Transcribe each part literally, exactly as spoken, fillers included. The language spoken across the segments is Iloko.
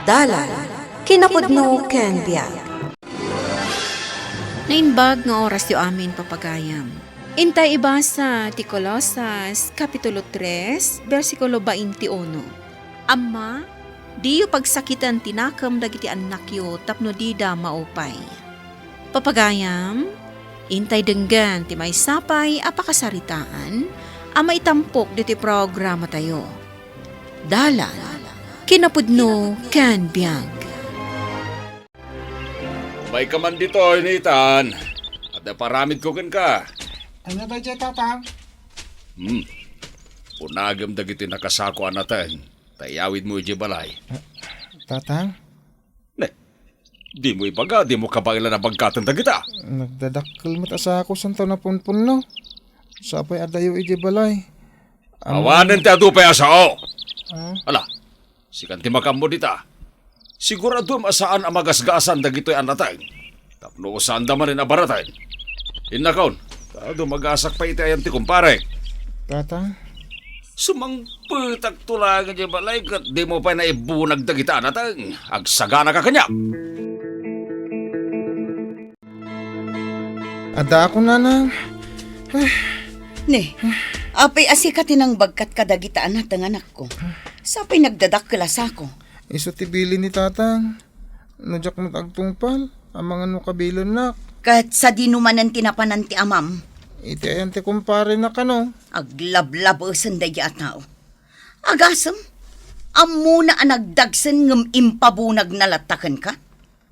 Dalan, kinapudno ken biag. Naimbag nga orasyo amin, papagayam. Intay ibasa ti Colosas, Kapitulo tres, bersikulo twenty-uno. Amma, diyo pagsakiten ti nakem dagiti annakyo tapno dida maupay. Papagayam, intay denggen ti maysa pay a pakasaritaan a maitampok ditoy programatayo. Dalan, kinapudno ken biag. Umayka man ditoy, Nathan. Adda paramidko kenka. Ania daydiay, Tatang? Hmm. Punagem dagiti nakasako a nateng, ta iyawidmo idiay balay. Tatang? Ne, dimo ibaga, dimo kabaelan a bagkaten dagita? Nagdadakkel met a sako, saan ta napunpunno? Sapay adayo idiay balay. Awanen ti adu pay a sao. Ah? Ala, sikan ti makaammo dita. Siguraduem a saan a magasgasan dagitoy a nateng. Tapno saanda manen a baraten. Innakon, ta dumagasak pay iti ayan ti kumpare. Tatang? Sumangpetakto laeng idiay balay ket dimo pay naibunag dagita a nateng. Agsaganaka kaniak. Adda ako, Nanang. Ne, apay a sika ti nangbagkat kadagita a nateng, anakko? Sapay nagdadakkel a sako. Isu ti bilin ni Tatang. No diak met agtungpal, amangan no kabilennak. Ket sadino manen ti napanan ti amam? Iti ayan ti kumparena kano. Aglablabesen daydiay a tao. Agasem, ammona a nagdagsen ngem impabunagna latta kenka?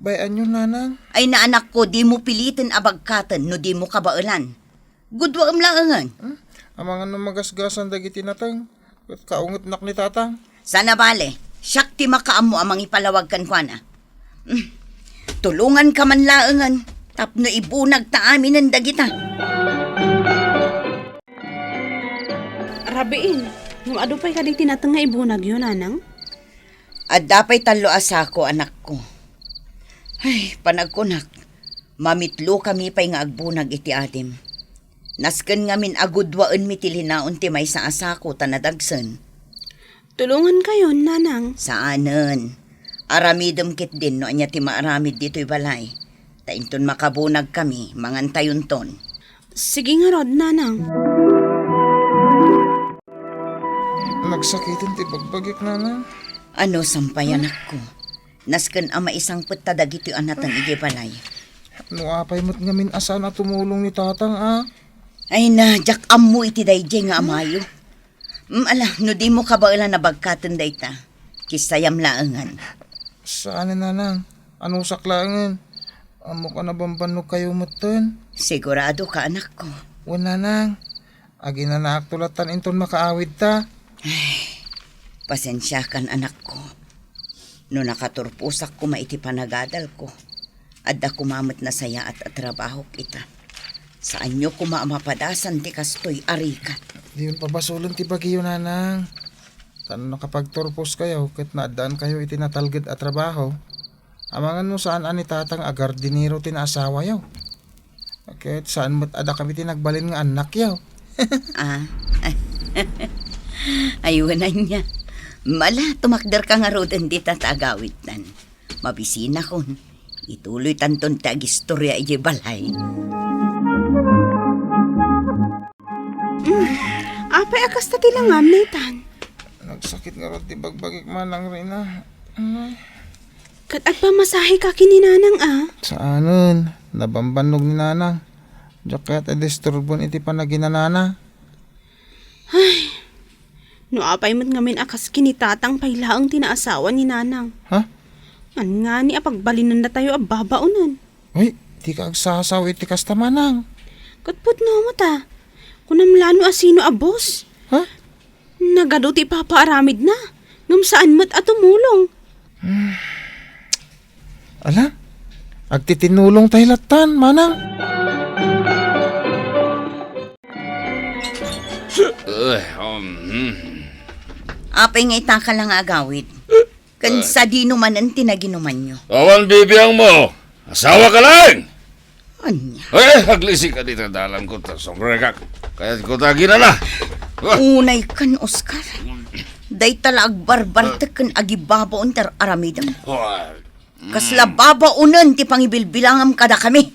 Bay-anyon, Nanang. Ay, anakko, dimo piliten a bagkaten no dimo kabaelan. Gudwaem laengen. Hmm? Amangan no magasgasan dagiti nateng ket kaungetnak ni Tatang. Saan a bale, siak ti makaammo a mangipalawag kenkuana. Hmm. Tulonganka man laengen tapno ibunagta aminen dagita. Rabiin, ngem adu pay kadi ti nateng nga ibunagyo, Nanang? Adda pay tallo a sako, anakko. Ay, panagkunak, mamitlokami pay nga agbunag iti adim. Nasken ngamin a gudwaenmi ti linaon ti maysa a sako ta nadagsen. Tulongankayon, Nanang. Saanen. Aramidem ketdin no ania ti maaramid ditoy balay. Ta inton makabunagkami, mangantayonton. Sige ngarud, Nanang. Nagsakiten ti bagbagik, Nanang. Ano, sampay, anakko? Nasken a maisangpet ta dagitoy a nateng idiay balay. No apay met ngamin a saan a tumulong ni Tatang, a? Ay na, diak ammo iti daydiay nga amayo. Mm, ala, no dimo kabaelan a bagkaten dayta, kissayam laengen. Saan, Nanang. Anusak laengen. Ammok a nabambannogkayo metten. Siguradoka, anakko? Wen, Nanang. Aginanaakto lattan inton makaawidta. Ay, pasensiakan, anakko. No nakaturposak koma iti panagadalko, adda koma met nasayaat a trabahok ita. Saanyo koma a mapadasan ti kastoy a rigat. Diyon pabasolen ti bagiyo, Nanang. Ta no nakapagturposkayo ket naaddaankayo iti natalged a trabaho, amangan no saan a ni Tatang a gardinero ti naasawayo. Ket saan met a dakami ti nagbalin nga annakyo. Ah. Ay, wen ania. Ala, tumakderka ngaruden dita ta agawidtan. Mabisinakon. Ituloytanton ti agistoria idiay balay. Mm. Apay a kasta ti langam, Nathan? Nagsakit ngarud ti bagbagik, Manang Rina. Ay. Ket agpamasaheka ken ni Nanang, a? Saanen, nabambannog ni Nanang. Diak kayat a disturboen iti panaginanana. Ay, no apay met ngamin a kas ken ni Tatang pay laeng ti naasawa ni Nanang. Ha? Ngangani a pagbalinennatayo a babaonen. Ay, dika agsasao iti kasta, Manang. Ket pudno met a. Kunam la no asino a boss. Ha? Nagadu ti ipapaaramidna, ngem saan met a tumulong. Ala, agtitinulongtay lattan, Manang. Eh, um, hmm. Apay nga itaka la nga agawid? Ken sadino manen ti naginumanyo? Awan bibiangmo. Asawaka laeng! Ania? Eh, aglisika dita dalanko ta sungrekak. Kayatko ta aginana. Ah. Unaykan, Oscar. Dayta la agbarbartek ken agibabaon ti ar-aramidem. Hoy. Kasla babaonen ti pangibilbilangam kadakami.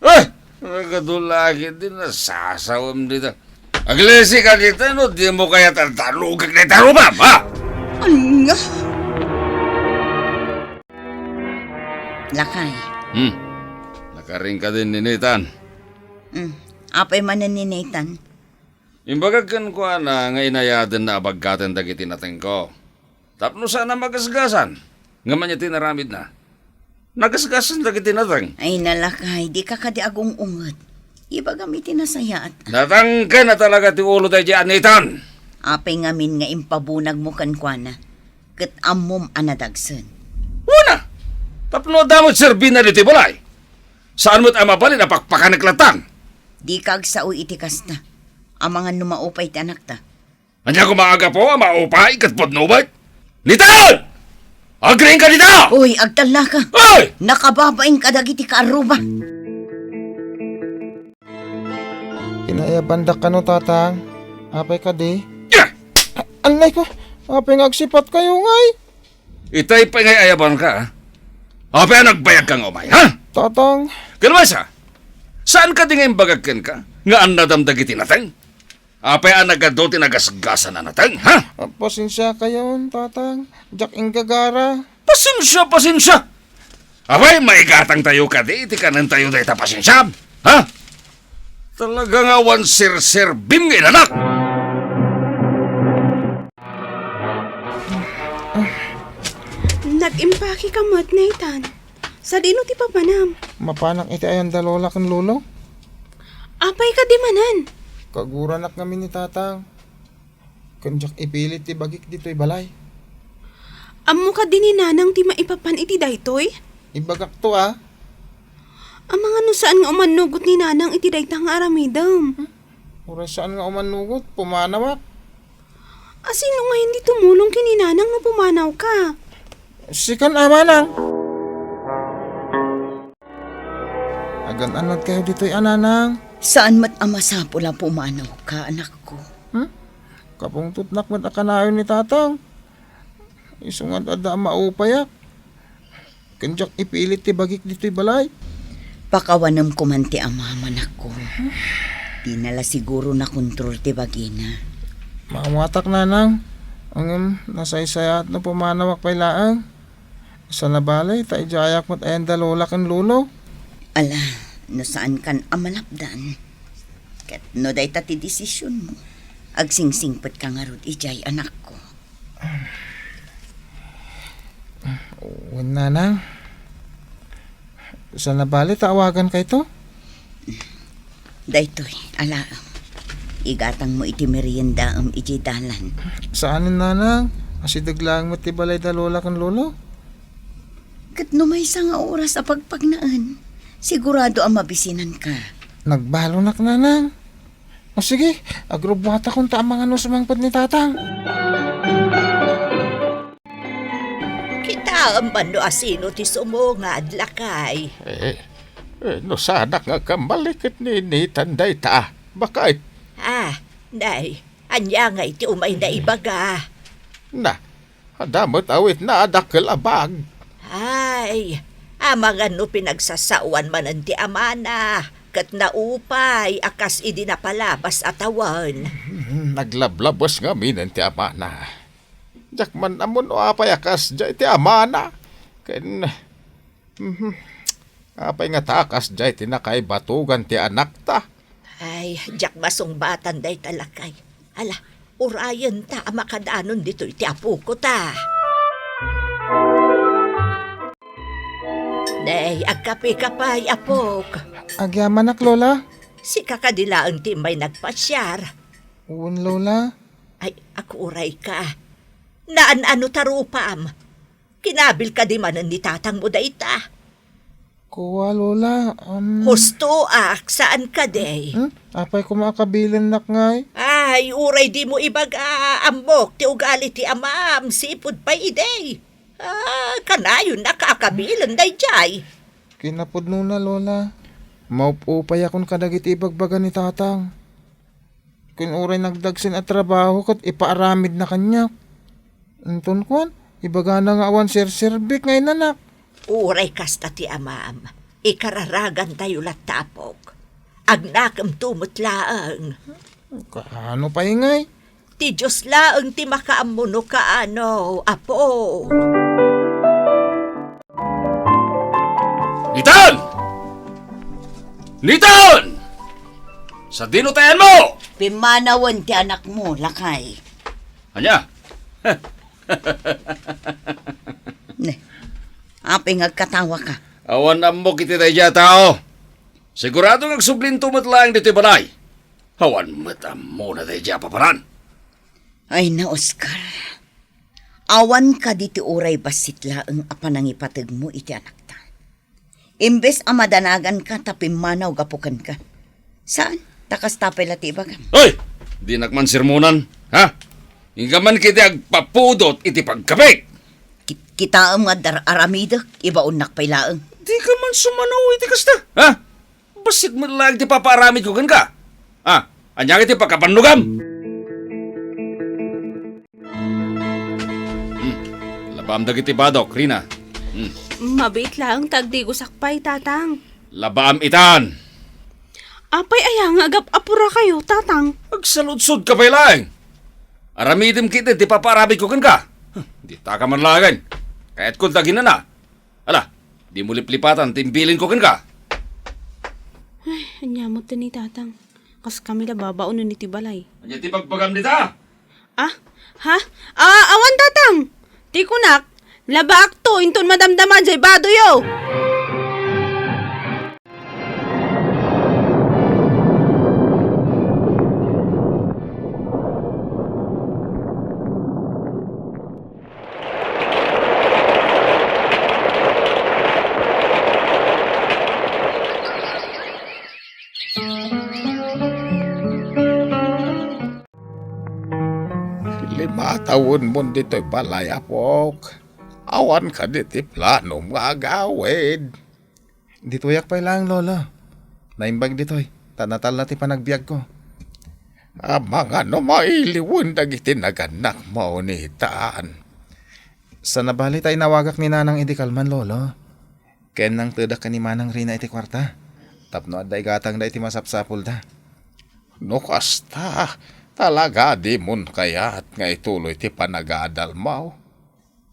Eh! Nagadu la ketdi nasasawem dita. Aglisi ka dita no dimo kayat a dalugek dayta rupam, ha? Ania? Lakay. Hmm. Nakaring ka din ni Nathan. Hmm. Apay manen ni Nathan? Imbagak kenkuana nga inayadenna a baggaten dagiti natengko. Tapno saan a magasgasan, ngem ania ti inaramidna? Nagasgasan dagiti nateng. Ay, nalakay, dika kadi agung-unget. Ibagam iti nasayaat. Natangken a talaga ti ulo daydiay a Nathan. Apay ngamin nga impabunagmo kenkuana, ket ammom a nadagsen? Wana! Tapno adda met serbina ditoy balay. Saan met a mabalin a pakpakanek latta. Dika agsao iti kasta. Amangan no maupay ti anakta. Ania koma a gapu a maupay ket pudno met? Nathan! Agriing ka dita! Uy, agtallaka. Ay! Nakababain ka dagiti kaarruba. Inayabanda kano, Tatang? Apay kadi? Ah! A-, anay ko, apay nga agsipat kayo, ngay? Itay pay nga ayabanka, ah. Apay a nagbayag ka nga umay, ha? Tatang. Kalmasa, saan kadi nga imbagak kenka nga annadam dagiti nateng? Apay a nagadu ti nagasgasan a nateng, ha? Ah, pasensia kayon, Tatang. Diak inggagara. Pasensia, pasensia! Apay, maigatang tayo kadi iti kanen tayo dayta pasensia? Ha? Talaga nga awan serserbim nga inanak! Nag-impake ka met, Nathan. Sadino ti papanam? Mapanak iti ayan da Lola ken Lolo. Apay kadi manen? Kaguranak ngamin ni Tatang. Ken diak ipilit ti bagik ditoy balay. Ammo kadi ni Nanang ti maipapan iti daytoy? Ibagakto, a. Amangan no saan nga umannugot ni Nanang iti dayta nga aramidem. Hmm? Uray saan nga umannugot, pumanawak. A, sino ngayen ti tumulong ken ni Nanang no pumanawka? Sikan, a, Manang. Agan-anad kayo ditoy, a, Nanang. Saan met a masapul a pumanawka, anakko? Hmm? Kapungtotnak met a kanayon ni Tatang. Isu nga adda a maupayak. Ken diak ipilit ti bagik ditoy balay. Pakawanem koman ti amam, anakko. Dina la siguro nakontrol ti bagina. Maawatak, Nanang. Ngem nasaysayaat no pumanawak pay laeng. Sana bale, ta idiay ayak met ayan da Lola ken Lolo. Ala, no saankan a malapdan. Ket no dayta ti desisionmo, agsingsingpetka ngarud idiay, anakko. Wen, Nanang. Sana bale ta awagankayto? Daytoy, alaem. Igatangmo iti meriendaem idiay dalan. Saanen, Nanang. Asideg laeng met ti balay da Lola ken Lolo. Ket no maysa nga oras a pagpagnaen, sigurado a mabisinanka. Nagbalonak, Nanang. O sige, agrubbuatakon ta amangan no sumangpet ni Tatang. Kitaem man no asino ti sumungad, lakay. Eh, eh, no saanak nga agkammalliket ni Nathan dayta, baket. Ah, nay, ania ngay ti umay naibaga? Na, adda met awitna a dakkel a bag. Ay, amangan no pinagsasaoan manen ti amana, ket naupay a kas idi napalabas a tawen. Hmm, naglablabes ngaminen ti amana. Diak man ammo no apay a kasdiay ti amana. Ken, mhm, apay ngata a kasdiay ti nakaibatogan ti anakta? Ay, diak masungbatan dayta, lakay. Ala, urayenta a makadanon ditoy ti apokota. Nay, agkape ka pay, apok. Agyamanak, Lola. Sika kadi laeng ti immay nagpasiar? Wen, Lola. Ay, akuray ka. Naan-ano ta rupam? Kinabil kadi manen ni tatangmo dayta? Kua, Lola, um, Hustoak, saan kadi? Hmm? Apay koma a kabilennak ngay? Ay, uray dimo ibaga, ammok ti ugali ti amam, sipud pay idi. Ah, kanayon a kaakabilen daydiay. Kinapudnona, Lola. Maup-upayakon kadagiti ibagbaga ni Tatang. Ken uray nagdagsen a trabaho ket ipaaramidna kaniak. Inton kuan, ibagana nga awan serserbik nga inanak. Uray kasta ti amam, ikararagantayo latta, apok. Agnakemto met laeng. Kaano pay ngay? Ti Dios laeng ti makaammo no kaano, apo. Nitan! Nitan! Sadino ti ayanmo? Pimmanawen ti anakmo, lakay. Ania? Ne, apay nga agkatawaka? Awan ammok iti daydiay a tao. Sigurado nga agsublinto met laeng ditoy balay. Awan met ammona daydiay a paparan. Ay na, Oscar. Awan kadi ti uray bassit laeng a panangipategmo iti anakta. Imbes a madanaganka ta pimmanaw gapu kenka. Saan? Ta kasta pay la ti ibagam. Hoy! Dinak man sermonan, ha? Inka man kiti agpapudot iti pagkapit. Ki-, kitaem nga dar-, aramidek, ibaonnak pay laeng. Dika man sumano iti kasta, ha? Bassit met laeng ti papaaramidko kenka. Ah, ania iti pakapannogam? Hmm. Labaam dagiti badok, Rina. Hmm. Mabiit laeng ta agdigosak pay, Tatang. Labaam itan. Apay aya nga agap-apurakayo, Tatang? Agsaludsodka pay laeng. Aramidem ketdi ti papaaramidko kenka. Huh, ditaka man laeng. Kayatko ti aginana. Ala, dimo liplipatan ti imbilinko kenka. Ay, ania met ni Tatang? Kaskami la babaonen iti balay. Ania ti bagbagam dita? Ah? Ha? Ah, awan, Tatang! Ti kunak, labaakto inton madamdama jay badoyo! Lima tawenmon ditoy balay, apok. Awan kadi ti planom nga agawid? Ditoyak pay laeng, Lolo. Naimbag ditoy, ta natalna ti panagbiagko. Amangan no mailiwen dagiti nagannakmo, Nitan. Sana bali ta inawagak ni Nanang idi kalman, Lolo. Ken nangtedak ken ni Manang Rina iti kuarta, tapno adda igatangda iti masapsapulda. No kasta, talaga dimon kayat nga ituloy ti panagadalmo?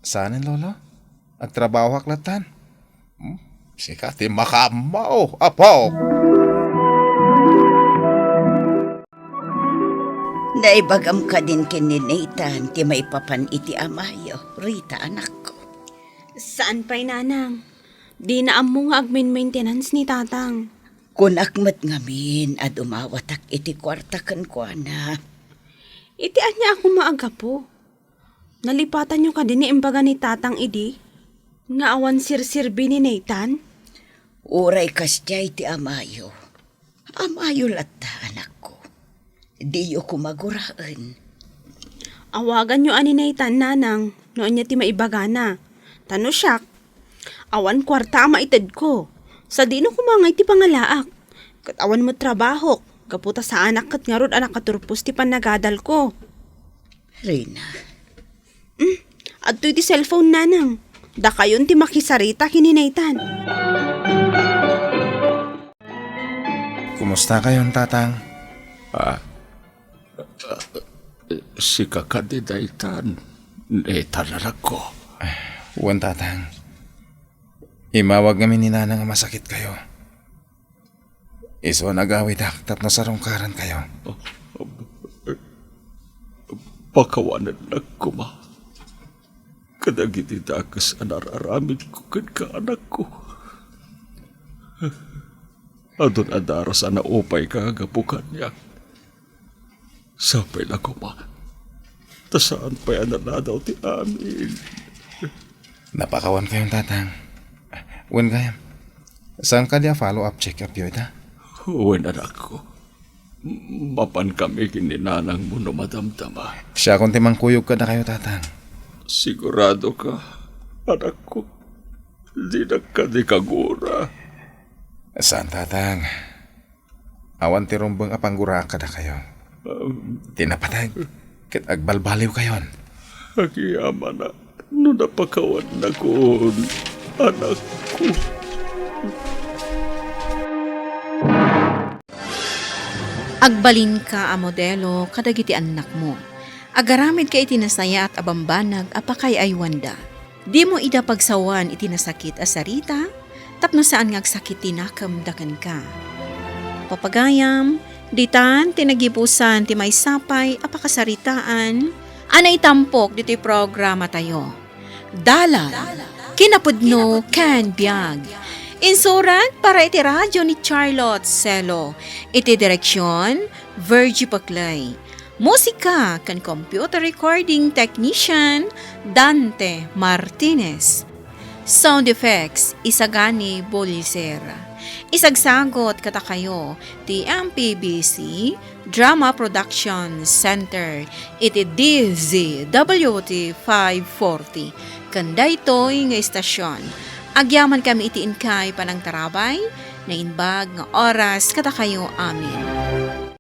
Saanen, Lolo. Agtrabahoak lattan. Hmm? Sika ti makaammo, apo. Naibagam kadin ken ni Nathan ti maipapan iti amayo, Rita, anakko. Saan pay, Nanang. Dina ammo nga agmainmaintenance ni Tatang. Kunak met ngamin a dumawatak iti kuarta kenkuana. Iti ania a koma a gapu? Nalipatanyo kadi ni imbaga ni Tatang idi nga awan serserbi ni Nathan? Uray kasdiay ti amayo. Amayo latta, anakko. Diyo koma guraen. Awaganyo a ni Nathan, Nanang, no ania ti maibagana. Ta no siak, awan kuarta a maitedko. Sadino koma ngay ti pangalaak. Ket awan met trabahok, gapu ta saanak ket ngarud a nakaturpos ti panagadalko. Rina. Hmm, adtoy ti cellphone, Nanang. Dakayon ti makisarita ken ni Nathan. Kumusta kayon, Tatang? Ah, sika kadi daytan, Nathan, anakko? Wen, Tatang. Imawag ngamin ni Nanang a masakit kayo. Isu a nagawidak tapno sarungkaran kayo. Pakawanennak koma kadagiti dakes a nararamidko kenka, anakko. Adun a daras a naupayka gapu kaniak. Sapay la koma ta saan pay a naladaw ti amin. Napakawan kayon, Tatang. Wen gayam, saan kadi a follow-up check-up yo ita? Wen, anakko. Mapan kami ken ni nanangmo no madamdama. Siakon ti mangkuyog kadakayo, Tatang. Sigurado ka, anakko? Dinak kadi kagura? Saan, Tatang. Awan ti rumbeng a pangguraak kadakayo. Um, Ti napateg, ket agbalbaliw kayon. Agyamanak no napakawannakon, anakko. Agbalinka a modelo kadagiti annakmo. Agaramidka iti nasayaat a bambanag a pakay-aywanda. Dimo ida pagsawan iti nasakit a sarita, tapno saan nga agsakit ti nakemda kenka. Papagayam, ditan ti nagibusan ti maysa pay a pakasaritaan a naitampok ditoy programatayo. Dalan, kinapudno ken biag. Insurat para iti radyo ni Charlotte Celo. Iti direksion, Virgie Paclay. Musika ken computer recording technician, Dante Martinez. Sound effects, Isagani Boliser. Isagsagot kadakayo ti M P B C Drama Production Center iti D Z W T five forty. Ken daytoy nga istasyon, agyamankami iti inkay panangtarabay, naimbag nga oras kadakayo amin.